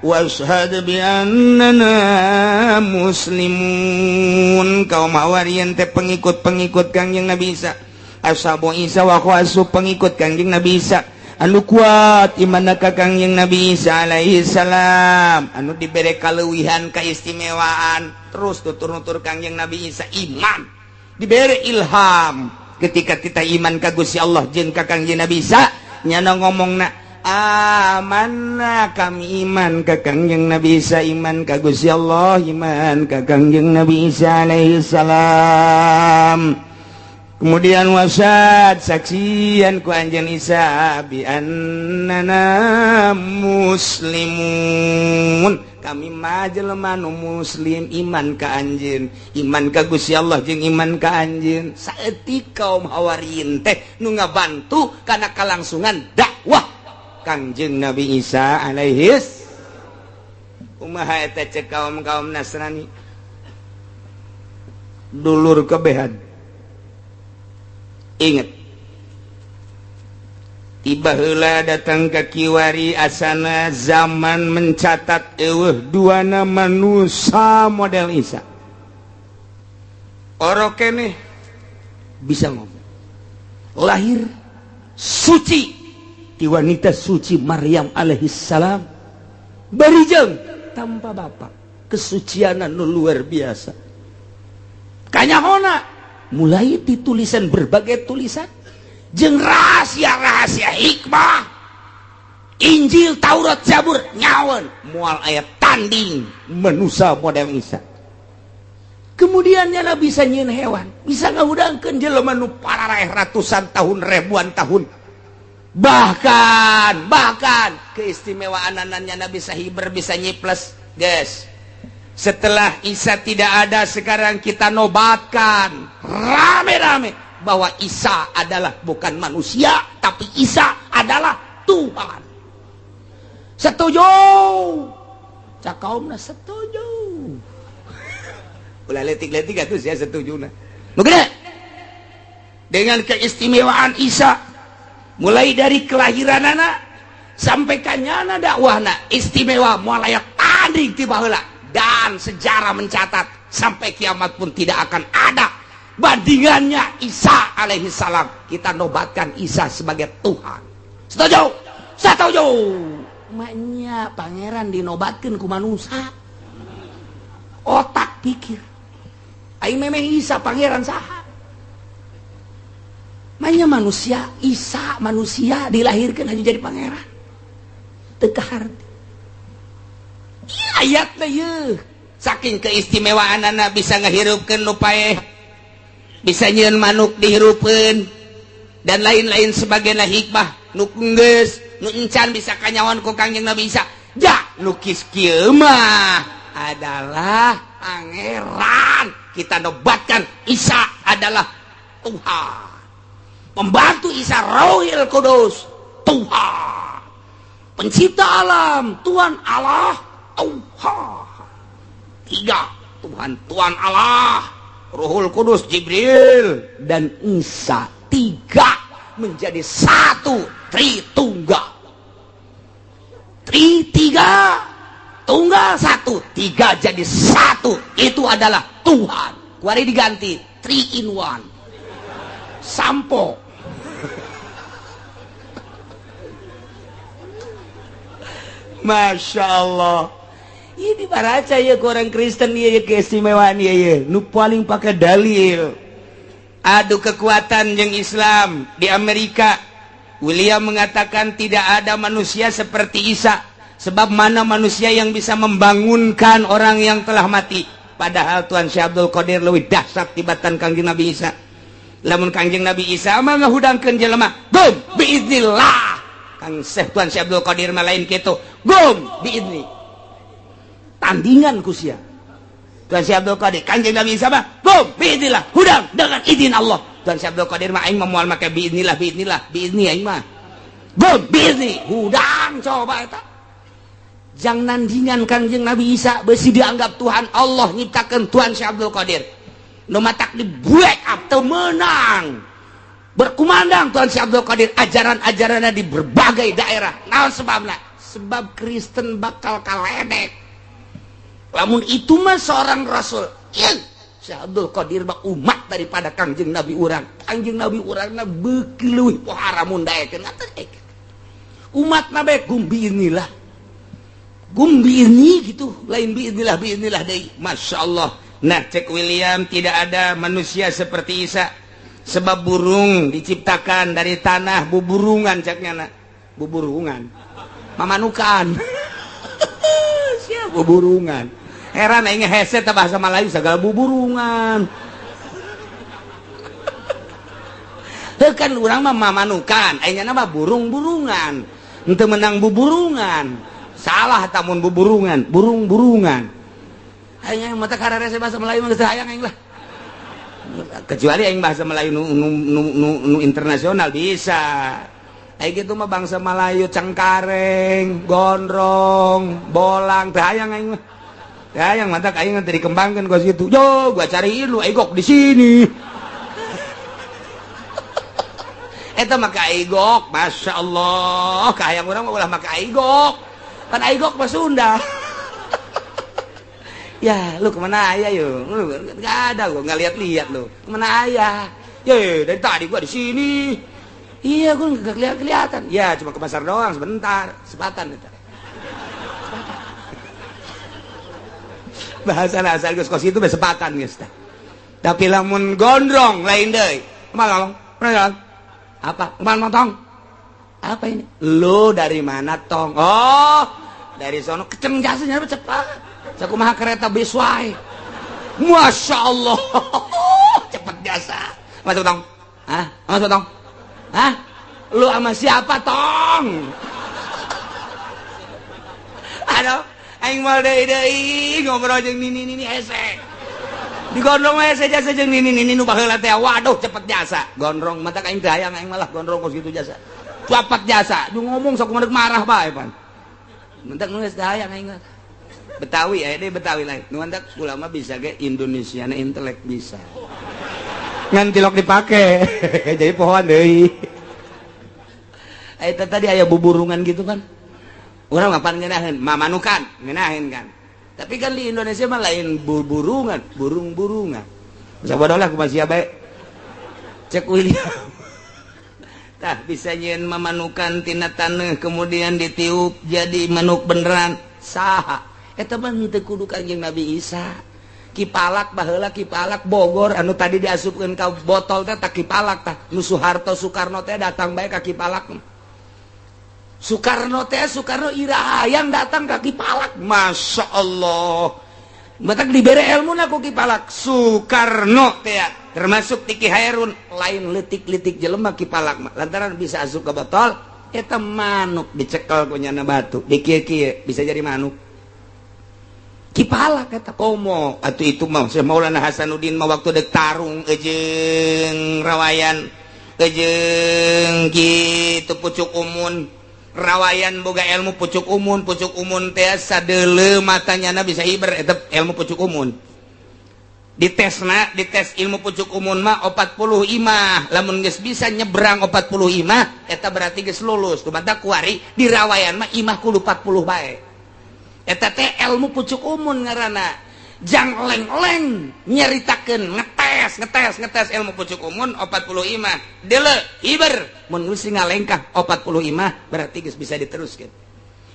washhad bi annana muslimun. Kaum hawariyin teh pengikut-pengikut Kangjeng Nabi Isa, ashabu Isa wa khawasu pengikut Kangjeng Nabi Isa anu kuat imanna ka Kangjeng Nabi Isa alaihi salam, anu dibere kaleuwihan keistimewaan terus tutur-nutur Kangjeng Nabi Isa iman dibere ilham ketika kita iman ka Gusti Allah jeung ka Kangjeng Nabi Isa nyana ngomongna amanna kami iman ka Kangjeng Nabi Isa, iman ka Gusti Allah, iman ka Kangjeng Nabi Isa alaihi salam. Kemudian wasad saksian ku anjeun Isa bi annana muslimun. Kami mah jelema nu muslim iman ka anjeun, iman ka Gusti Allah jeung iman ka anjeun. Saeutik kaum hawariyin teh nu ngabantu kana kalangsungan dakwah Kangjeng Nabi Isa alaihis. Kumaha eta cek kaum-kaum Nasrani dulur kebehan. Ingat tiba heula datang ke kiwari asana zaman mencatat eueuh duana manusia model Isa. Oro keneh bisa ngomong, lahir suci ti wanita suci Maryam alaihi salam, barijeng tanpa bapak, kesucianan nu luar biasa. Kanyahona mulai ditulisan berbagai tulisan jeung rahasia-rahasia hikmah Injil, Taurat, Zabur nyawan moal aya tanding manusia model Isa. Kemudian nyana bisa nyieun hewan, bisa ngahudangkeun jelema nu pararaeh ratusan tahun, ribuan tahun. Bahkan bahkan keistimewaan nyana bisa hiber, bisa nyiples, guys. Setelah Isa tidak ada, sekarang kita nobatkan rame-rame bahwa Isa adalah bukan manusia, tapi Isa adalah Tuhan. Setuju? Cak kaumna setuju. Ulah letik-letik atuh sia setujuna. Nu gede. Dengan keistimewaan Isa mulai dari kelahiranana sampai kanyana dakwahna istimewa moal aya tanding ti baheula. Dan sejarah mencatat sampai kiamat pun tidak akan ada bandingannya Isa alaihi salam. Kita nobatkan Isa sebagai Tuhan. Setuju? Setuju. Maknya pangeran dinobatkan ku manusia. Otak pikir. Aing memang Isa pangeran saha? Maknya manusia, Isa manusia dilahirkan hanya jadi pangeran. Teu kaharti. Ayatna yeuh. Saking keistimewaanana bisa ngahirupkeun nu paeh, bisa nyieun manuk dihirupkeun dan lain-lain sebagainya hikmah nu geus nu encan bisa kanyawan ku Kangjeng Nabi Isa. Ja nu kis kieu mah adalah pangeran. Kita nobatkan Isa adalah Tuhan. Pembantu Isa Rohil Kudus, Tuhan. Pencipta alam, Tuhan Allah, Tuhan. Tiga Tuhan, Tuhan Allah, Ruhul Kudus, Jibril, dan Isa. Tiga menjadi satu, Tritunggal. Tri tiga, tunggal satu, tiga jadi satu. Itu adalah Tuhan. Kuari diganti 3 in 1. Sampo. Masya Allah. Ini baraca ya ke orang Kristen ya keistimewaan ya nu paling pakai dalil. Adu kekuatan yang Islam di Amerika. William mengatakan tidak ada manusia seperti Isa. Sebab mana manusia yang bisa membangunkan orang yang telah mati. Padahal Tuhan Syekh Abdul Qadir leuwih dahsyat tibatan Kangjeng Nabi Isa. Lamun Kangjeng Nabi Isa mah ngahudangkeun jelema, gum biiznillah. Kang Syekh Tuhan Syekh Abdul Qadir mah lain kitu, gum biizni. Tandingan ku sia. Tuhan Syekh Abdul Qadir, Kangjeng Nabi Isa mah gum biiznillah, hudang dengan izin Allah. Tuhan Syekh Abdul Qadir mah aing mah moal make biiznillah, biiznillah, biizni aing mah. Gum biizni, hudang coba eta. Jang nandingan Kangjeng Nabi Isa besi dianggap Tuhan Allah nyiptakeun Tuhan Syekh Abdul Qadir. Nu matak di break up teu meunang. Berkumandang Tuhan Syekh Abdul Qadir ajaran-ajaranna di berbagai daerah. Naon sebabna? Sebab Kristen bakal kaledek. Lamun itu mah seorang rasul. Syekh Abdul Qadir mah umat daripada Kangjeng Nabi urang. Kangjeng Nabi urangna beuki leuwih pohara mun daekeun atuh. Umat nabe gum biiznillah. Gum biizni gitu, lain biiznillah biiznillah deui. Masya Allah. Nah, cek William tidak ada manusia seperti Isa. Sebab burung diciptakan dari tanah, buburungan ceknya nak. Buburungan. Mamanukan. Siap buburungan. Heran aing hese teh bahasa Melayu segala buburungan. Heuh kan urang mah mamanukan, aing mah burung-burungan. Henteu menang buburungan. Salah tamun buburungan, burung-burungan. Aing mata kararese bahasa Melayu mah geus hayang aing lah. Kecuali aing bahasa Melayu nu internasional bisa. Aing kitu mah bangsa Melayu cengkareng, gondrong, bolang teu hayang aing mah. Teu hayang mata aing teh dikembangkeun kos kitu. Yo, gua cariin lu aing gok di sini. Eta mah ka aigok, masyaallah, kahayang urang mah ulah make aigok. Pan aigok mah Sunda. Ya, lu kemana ayah yo? Lu nggak ada gua nggak lihat-lihat lu. Kemana ayah? Ye, dari tadi gua di sini. Iya, gua nggak kelihatan. Ya, cuma ke pasar doang sebentar, sepatan itu. Sepatan. Bahasa asal geus kos itu sepatan geus tah. Tapi lamun gondrong lain deui. Kumaha ngomong? Apa? Kumaha tong? Apa ini? Lu dari mana tong? Oh, dari sono keceng jasanya cepat. Sakumaha kereta bis wae. Masya Allah. Cepet jasa. Masuk tong. Hah? Masuk tong. Hah? Lu sama siapa tong? Aduh, Aing moal deui deui ngobrol jeung nini nini hese. Digondrong we hese jasa jeung nini nini nu baheula teh. Waduh cepet jasa. Gondrong mata aing teh hayang aing malah gondrong kos kitu jasa. Cepet jasa. Nu ngomong sok kumaha marah bae pan. Mentak nu geus teh hayang aing mah. Betawi aya deui Betawi lain. Nu mantak ulama bisa ge Indonesiana intelek bisa. Ngan tilok dipake. Jadi pohoan deui. Eta tadi aya buburungan gitu kan. Urang mapan ngeunaheun, mamanukan ngeunaheun kan. Tapi kan di Indonesia mah lain burungan, burung-burungan. Bisa bodoh lah kumaha sia bae. Cek William. Tah bisa nyieun mamanukan tina taneuh kemudian ditiup jadi manuk beneran. Saha? Eta mah teu kudu Kanjeng Nabi Isa. Ki Palak baheula Ki Palak Bogor anu tadi diasupkeun ka botol teh tah Ki Palak tah. Nu Soeharto Soekarno teh datang bae ka Ki Palak. Soekarno teh Soekarno ira hayang datang ka Ki Palak. Masya Allah. Batak dibere ilmu ku Ki Palak. Soekarno teh termasuk Tiki Hairun lain letik-letik jelema Ki Palak mah. Lantaran bisa asup ke botol eta manuk dicekel ku nyana batu dikieu-kieu bisa jadi manuk. Ki Palak eta komo atuh itu mah Syekh Maulana Hasanuddin mah waktu dek tarung jeung rawayan jeung kitu pucuk umun. Rawayan boga ilmu pucuk umun teh sadeuleu matanyana bisa hiber eta ilmu pucuk umun. Ditesna, dites ilmu pucuk umun mah 40 imah. Lamun geus bisa nyebrang 40 imah eta berarti geus lulus. Kumaha kuari di rawayan mah imah kudu 40 bae. Eta teh ilmu pucuk umun ngaranna. Jang oleng-oleng nyaritakeun ngetes ilmu pucuk umun 40 imah. Deuleu hiber mun geus ngalengkah 40 imah berarti geus bisa diteruskeun.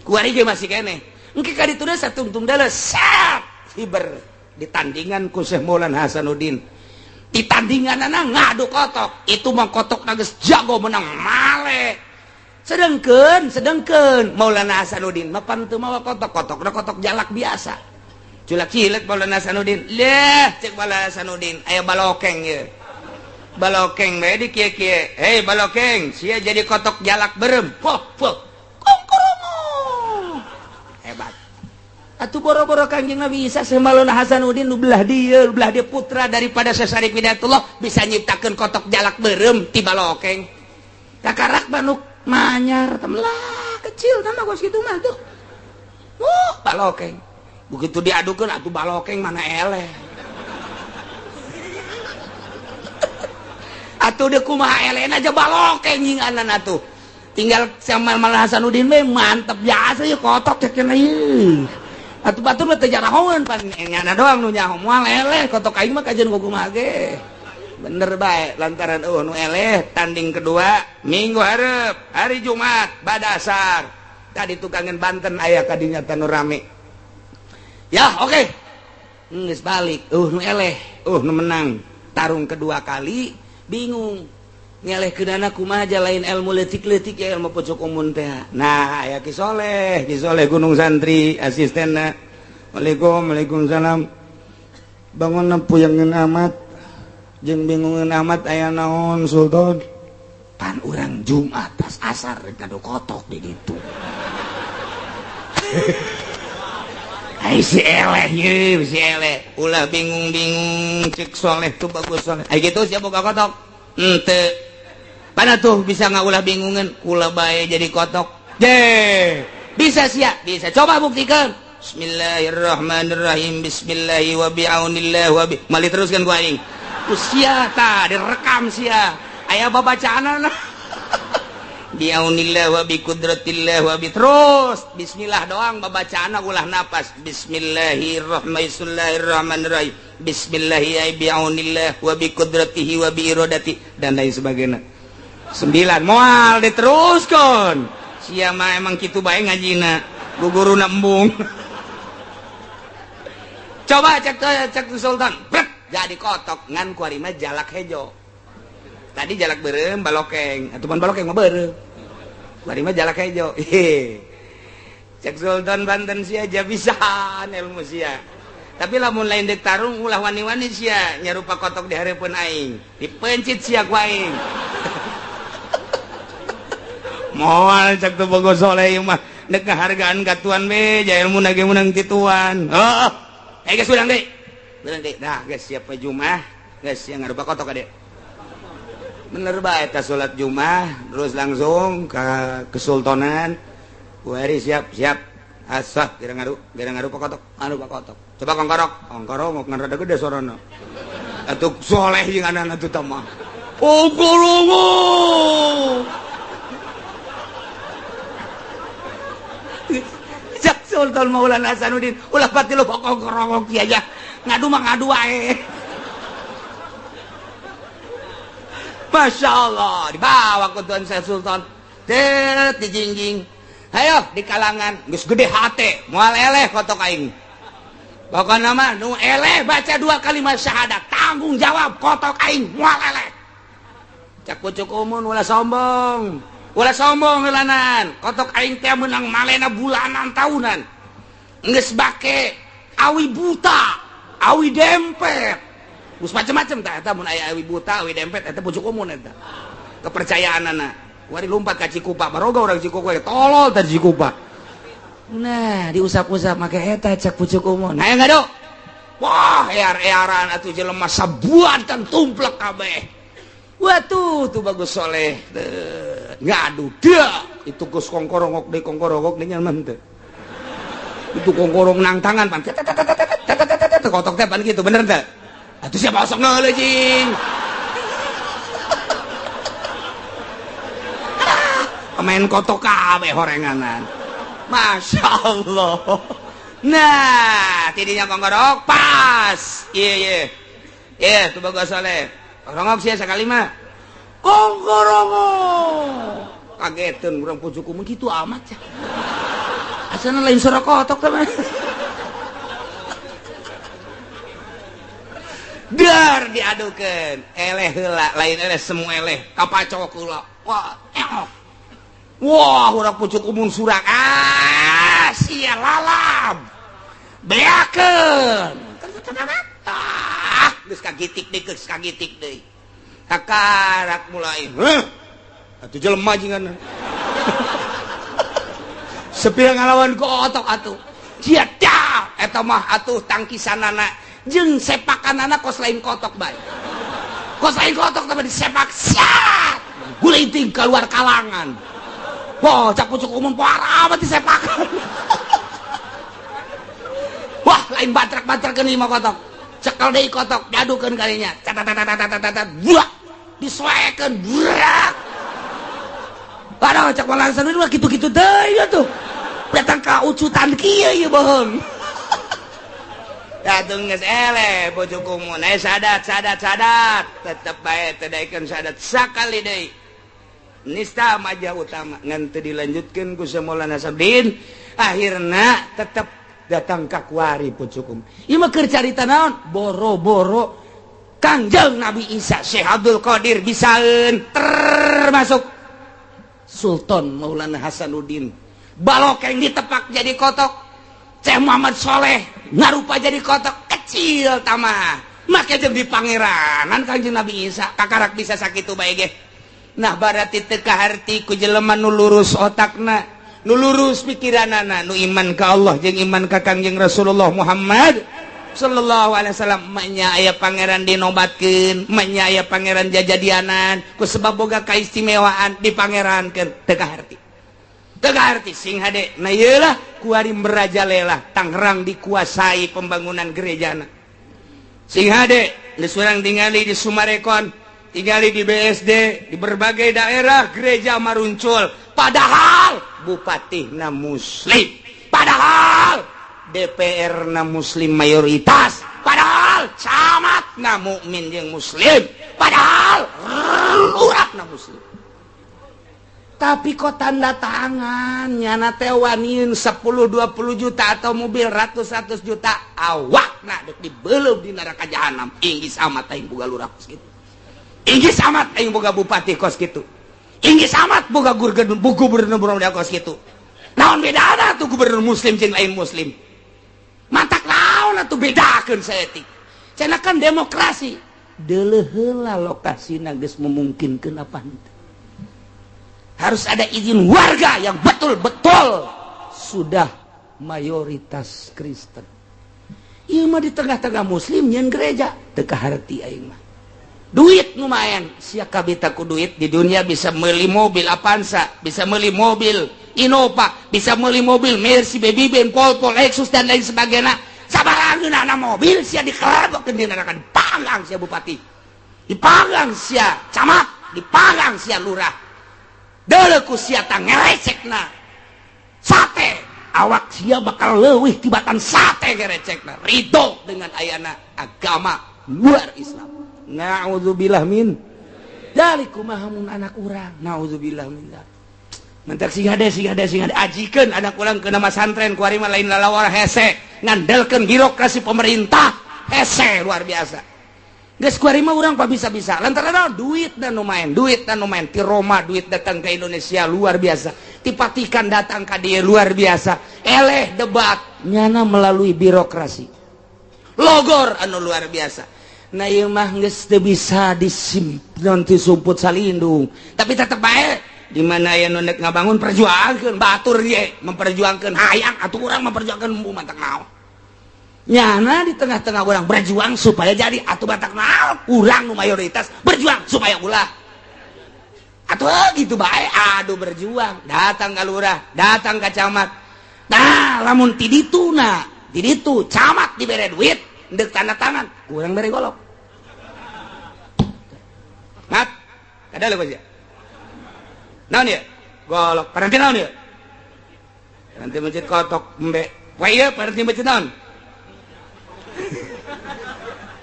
Kuari ge masih keneh. Engke ka ditu deui satungtung deuleu sat hiber ditandingan ku Syekh Maulana Hasanuddin. Ditandinganana ngadu kotok. Itu mah kotok geus jago menang male. Sedengkeun Maulana Hasanuddin mah pan teu mawa kotok, kotokna kotok jalak biasa. Culak cilek Maulana Hasanuddin. Leh, cek Maulana Hasanuddin, aya balokeng ye. Balokeng bae di kieu-kieu. Hei balokeng, sia jadi kotok jalak berem. Poh, poh. Kongkoromong. Hebat. Atuh boro-boro Kanjeng Nabi Isa Syekh Maulana Hasanuddin nu belah dieu putra daripada Syekh Syarif Hidayatullah bisa nyiptakeun kotok jalak berem ti balokeng. Kakarak manuk manyar temelah kecil nama gos kitu mah tuh. Balokeng. Begitu diadukeun atuh balokeng mana eleh. Atuh deuk kumaha elehna aja balokeng nyinganan atuh. Tinggal sama Maulana Hasanuddin we mantep biasa ye kotok cek cenah ieu. Atuh batur mah teu jarahoeun pan nyana doang nu nyaho moal eleh kotok aing mah kajeun kumaha ge. Bener bae lantaran eueuh nu eleh tanding kedua minggu hareup hari Jumat badasar. Tadi tukangan Banten aya kadinya tanu rame. Ya oke, okay. Geus balik, nu eleh, nu menang. Tarung kedua kali, bingung. Ngeleh keunana kumaha aja lain ilmu leutik-leutik ya ilmu pucuk umun teh. Nah, aya Ki Soleh Gunung Santri asistenna. Waalaikum, waalaikumsalam. Bangun puyangeun amat, jeung bingungeun amat aya naon Sultan. Pan urang Jumat tas asar rek ngadu kotok di ditu. Ai si eleh ye, si eleh. Ulah bingung-bingung cek Soleh tuh bagus Soleh. Ai kitu sia boga kotok. Henteu. Pana tuh bisa ngaulah bingungan, kula bae jadi kotok. Je. Bisa sia, bisa. Coba buktikan. Bismillahirrahmanirrahim. Bismillahi wa bi'aunillah wa bi. Mali teruskan ku aing. Ku sia tah direkam sia. Aya babacaanana. Biaunillah wa bi qudratillah wa bi terus bismillah doang babacaanna ulah napas. Bismillahirrahmanirrahim. Bismillahi biaunillah wa bi qudratihi wa bi iradati dan lain sebagainya. 9 moal diteruskeun. Sia mah emang kitu bae ngajina. Guguruna embung. Coba cek Sultan. Brek, jadi kotok ngan kuari mah jalak hejo. Tadi jalak beureum balokeng, atuh pan balokeng mah beureum. Kuari mah jalak hejo. Cek Sultan Banten sia aja bisaan ilmu sia. Tapi lamun lain dek tarung ulah wani-wani sia nyarupa kotok di hareupeun aing. Dipencit sia ku aing. Moal cak teu bogo soleh ieu mah deuk ngahargaan ka tuan be, ja ilmu ge meunang ti tuan. Heeh. Eh geus urang deui. Urang deui. Nah, geus siap we Jumat, geus sia ngarupa kotok ka dieu. Bener bae eta salat Jumat terus langsung ka kesultanan. Kuari siap siap. Asah kira ngaru pakotok, anu pakotok. Coba kongkorok, kongkorok ngan rada gede sorana. Atuh soleh jeung anak atuh tah mah. Kongkorok. Cak Sultan Maulana Hasanuddin, ulah pati lu kongkorok kieu aja. Ngadu mah ngadu wae. Masya Allah, dibawa ke Tuan Syekh Sultan. Tet dijingjing. Ayo di kalangan geus gede hate, moal eleh kotok aing. Pokona mah nu eleh baca 2 kalimat syahadat, tanggung jawab kotok aing moal eleh. Cak pucuk umun ulah sombong. Ulah sombong heulanan. Kotok aing teh meunang malena bulanan tahunan. Geus bake awi buta, awi dempet. Geus macem-macem tah eta mun aya awi buta, awi dempet eta pucuk umun eta. Kepercayaanana. Wari lompat ka Cikupa, baroga urang Cikupa tolol tadi Cikupa. Nah, diusap-usap make eta cak pucuk umun. Nah, ngadu. Wah, ear-earan atuh jelema sabuatan tumplek kabeh. Watuh, tuh bagus soleh. Ngadu dia. Itu geus kongkorongok deui kongkorongok deui nyaman teu. Itu kongkorong nang tangan pan. Kotok teh pan kitu bener teu? Atuh siapa osok ngeuleuh jing. Pemain kotok kabeh horenganan. Masya Allah. Nah, tidinya kongkorok pas. Iya iya. Iya, tuh bagus soleh. Kongkorok sia sakali mah. Kongkorongok. Kageteun urang pucuk umum kitu amat ya. Asana lain suara kotok teh mah. Dar diadukeun. Eleh heula, lain eleh semua eleh. Kapacok heula. Wah, eok. Wah, urang pucuk umun surak. Ah, sia lalab. Beakeun. Ah, geus kagitik deui, geus kagitik deui. Kakarak mulai. Heuh. Atuh jelema jingan. Sepira ngalawan kotok atuh. Sia dah, eta mah atuh tangkisanana jeung sepakanana kos lain kotok bae. Kos lain kotok teh disepak siat. Gulinting keluar kalangan. Wah, cak pucuk umum parah amat disepakan. Wah, lain batrak-batrakeun ieu mah kotok. Cekel deui kotok, diadukeun kalinya. Tat buah. Disoekeun, burak. Aduh, cak Maulana Hasanuddin mah kitu-kitu deui atuh. Datang ka ucutan kieu ieu bohong. Atuh geus eleh pucuk umum. Eh sadat sadat sadat, tetep bae teu daekeun sadat sakali deui. Nista majah utama ngan teu dilanjutkeun ku Maulana Hasanuddin, akhirna tetep datang ka kuari pucukum. Ieu mah keur carita naon? Boro-boro Kangjeng Nabi Isa Syekh Abdul Qadir bisaeun termasuk Sultan Maulana Hasanuddin. Balokeng ditepak jadi kotok. Syekh Muhammad Soleh ngarupa jadi kotok kecil tamah. Make jeung di pangeranan Kangjeng Nabi Isa kakarak bisa sakitu bae ge. Nah berarti teu kaharti ku jelema nu lurus otakna, nu lurus pikiranana, nu iman ka Allah jeung iman ka Kangjeng Rasulullah Muhammad sallallahu alaihi wasallam. Manya aya pangeran dinobatkeun, manya aya pangeran jajadianan ku sebab boga kaistimewaan dipangerankeun teu kaharti. Teu kaharti sing hade. Nah ieu lah kuari merajalela Tangerang dikuasai pembangunan gerejana. Sing hade geus urang tingali di Sumarekon, tingali di BSD, di berbagai daerah gereja maruncul. Padahal bupatihna muslim, padahal DPR na muslim mayoritas, padahal camat na mukmin jeung muslim, padahal lurah na muslim. Tapi kok tanda tangan nyana teh waniun 10-20 juta atau mobil ratus-ratus juta awakna dek dibeleup di neraka jahanam. Inggis amat aing boga lurah kos kitu. Inggis amat aing boga bupati kos kitu. Inggis amat boga gubernur kos kitu. Naon bedana tuh gubernur muslim jeung lain muslim? Matak naon atuh bedakeun saeutik. Cenah kan demokrasi. Deuleuh heula lokasina geus memungkinkeun apa henteu. Harus ada izin warga yang betul-betul sudah mayoritas Kristen. Ieu mah di tengah-tengah muslim nyeun gereja teu kaharti aing mah. Duit lumayan, sia kabita ku duit di dunia bisa meuli mobil Avanza, bisa meuli mobil Innova, bisa meuli mobil Mercy, Baby Benz, Volvo, Lexus dan lain sebagainya. Sabarangeunana mobil sia dikelebokeun dina neraka, dipanggang sia bupati, dipanggang sia camat, dipanggang sia lurah. Deuleu ku sia tah ngerecekna sate, awak sia bakal leuwih tibatan sate ngerecekna. Ridho dengan ayana agama luar Islam. Na'udzubillah min dzalik, kumaha mun anak urang, na'udzubillah min dzalik. Mentak sing hade sing hade sing hade ajikeun anak urang ke nama santren kuari mah lain lalawar hese, ngandelkeun birokrasi pemerintah hese luar biasa. Geus kuari mah urang pa bisa-bisa lantaran duit dan nu main, duit dan nu main ti Roma, duit datang ke Indonesia luar biasa, ti Vatikan datang ka dieu luar biasa, eleh debat nyana melalui birokrasi logor anu luar biasa. Nah ieu mah geus teu bisa disimpan ti sumput salindung, tapi tetep bae di mana aya nu nek ngabangun perjuangkeun batur ge memperjuangkeun hayang atuh urang memperjuangkeun matak naon. Nyana di tengah-tengah urang berjuang supaya jadi atuh batak naon, urang nu mayoritas berjuang supaya ulah. Atuh gitu bae aduh berjuang datang ka lurah, datang ka camat. Nah lamun ti ditu na, ti ditu camat dibere duit ndek tanda tangan, kurang bere golok. Mat, kada leuh sia. Naon ieu? Golok. Paranti naon ieu? Paranti masjid kotok embe. Wah ieu paranti masjid naon?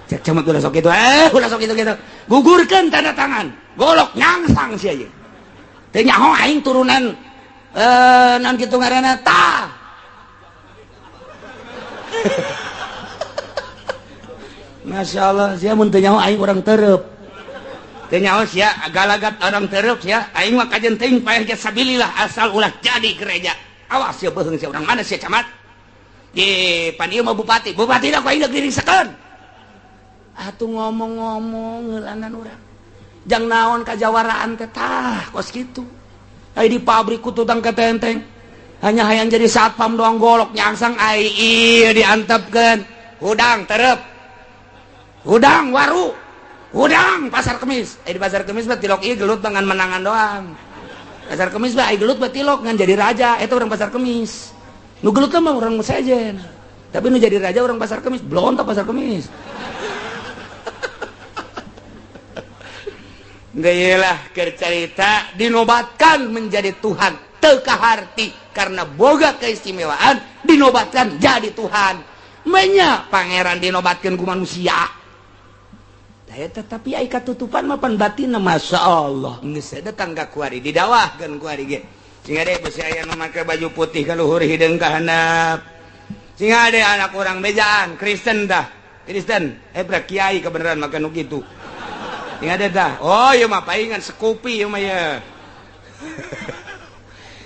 Cek camat ulah sok kitu, ulah sok kitu kitu. Gugurkeun tanda tangan. Golok nyangsang sia ieu. Teu nyaho aing turunan naon kitu ngaranna tah. Masya Allah, sia mun teu nyaho aing urang tereup. Teu nyaho sia galagat orang tereup sia, aing mah kajen teuing paeh ge sabilillah asal ulah jadi gereja. Awas sia beuheung sia urang mana sia camat? Ye, pan ieu mah bupati, bupati da ku aing deuk diringsekeun. Atuh ngomong-ngomong heulanan urang. Jang naon kajawaraan teh tah kos kitu. Ai di pabrik ku tutang ketenteng. Hanya hayang jadi satpam doang golok nyangsang ai ieu diantepkeun. Hudang tereup. Hudang waru, hudang pasar kemis. Di pasar kemis mah tilok ieu gelut dengan menangan doang. Pasar kemis mah ai gelut mah tilok ngan jadi raja, eta urang pasar kemis. Nu gelut mah urang sejen. Tapi nu jadi raja urang pasar kemis, blontok pasar kemis. Geulah keur carita dinobatkan menjadi Tuhan, teu kaharti karena boga keistimewaan dinobatkan jadi Tuhan. Menya pangeran dinobatkeun ku manusia. Tetapi ai katutupan mah pan batinna Masya Allah geus datang ka kuari didawahkeun kuari ge sing ade besi aya nu make baju putih ka luhur hideung ka handap sing ade anak urang bejaan Kristen dah Kristen bra kiai kebenaran make nu kitu sing ade dah oh ieu mah paingan sekupi ieu mah ye.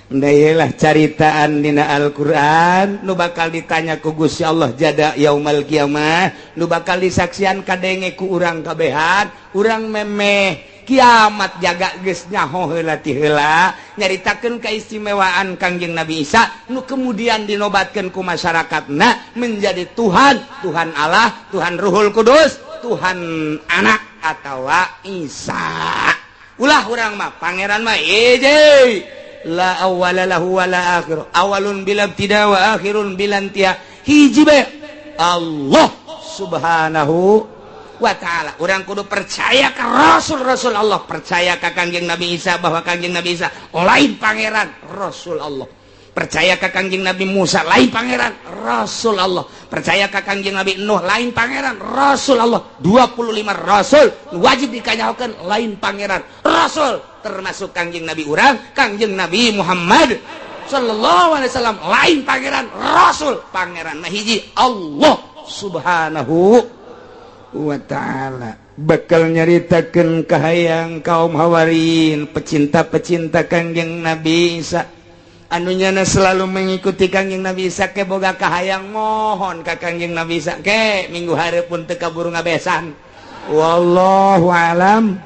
Ndayelah caritaan dina Al-Qur'an nu bakal ditanya ku Gusti Allah jada yaumal kiamah nu bakal disaksian kadenge ku urang kabehan urang memeh kiamat jaga geus nyaho heula ti heula nyaritakeun keistimewaan Kangjeng Nabi Isa nu kemudian dinobatkeun ku masyarakatna menjadi Tuhan, Tuhan Allah, Tuhan Ruhul Kudus, Tuhan Anak atawa Isa. Ulah urang mah pangeran mah hiji la awwala lahu wala akhir, awalun bila ibtida wa akhirun bila intiha, hiji bae Allah subhanahu wa ta'ala. Urang kudu percaya ka rasul-rasul Allah, percaya ka Kangjeng Nabi Isa bahwa Kangjeng Nabi Isa lain pangeran, rasul Allah. Percaya ka Kangjeng Nabi Musa lain pangeran, rasul Allah. Percaya ka Kangjeng Nabi Nuh lain pangeran, rasul Allah. 25 rasul wajib dikanyahokeun lain pangeran, rasul termasuk Kangjeng Nabi urang, Kangjeng Nabi Muhammad sallallahu alaihi wasallam lain pangeran, rasul. Pangeran mah hiji Allah subhanahu wa ta'ala. Bakal nyaritakeun kahayang kaum Hawarin, pecinta-pecinta Kangjeng Nabi Isa anu nyana selalu mengikuti Kangjeng Nabi Isa ke boga kahayang mohon ka Kangjeng Nabi Isa ke minggu hareup pun teu kaburu ngabesan. Wallahu alam.